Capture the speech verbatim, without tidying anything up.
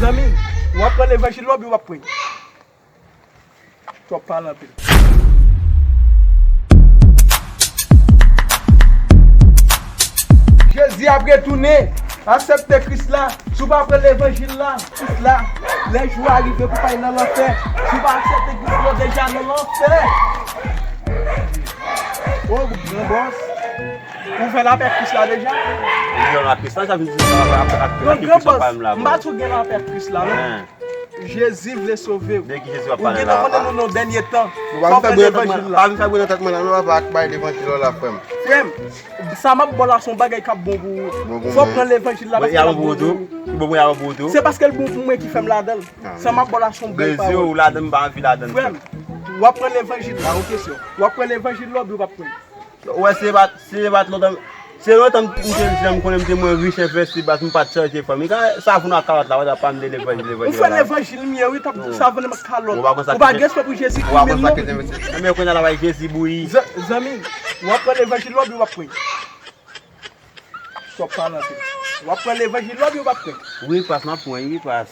Zanmi, w ap pran levanjil la oubyen w ap pran? Twòp pale anpil. Jezi ap retounen. Aksepte Kris la. Si w pa pran levanjil la, Kris la, lè jou a rive pou w pa al nan lanfè. Si w pa aksepte Kris la, w deja nan lanfè. O, gran bòs. Ou fè lapè ak Kris la deja? Ou gen lapè ak Kris la, sa vle di sa lapè ak Kris la. Gran bòs, m pa di w gen lapè ak Kris la, non. Jezi vle sove w. De ki Jezi w ap pale la? Ou gentan konnen nou nan dènye tan. Fò w pran levanjil la. Pa vin fè bri nan tèt mwen la, non, papa, ak bay levanjil la, frè m. Frè m, sa m ap ba w la se yon bagay k ap bon pou ou. Fò w pran levanjil la paske l ap bon pou ou. Li bon pou mwen, li ap bon pou ou tou? Se paske l bon pou mwen ki fè m ladan l. Sa m ap ba w la se yon bagay pawòl. Ou ladan m, m pa anvi ladan l. Frè m, w ap pran levanjil la, yon kesyon. W ap pran levanjil la oubyen w p ap pran? Ou wè, se bat, se bat lontan, se lontan m te di, m konnen m te mwen rich, envesti, bat, m pa t chanje fanmi. Kan savon ak kalòt la, w ap pale m de levanjil, levanjil. Ou fè levanjil m ye, wi, t ap di savon ak kalòt. Ou pa gen respè pou Jezikri menm, non. Enben, kounye a la, bay Jezi bouyi. Zanmi, w ap pran levanjil la oubyen w ap pran? Twòp pale anpil. W ap pran levanjil la oubyen w p ap pran? Wi, pas, m ap pran, wi, pas.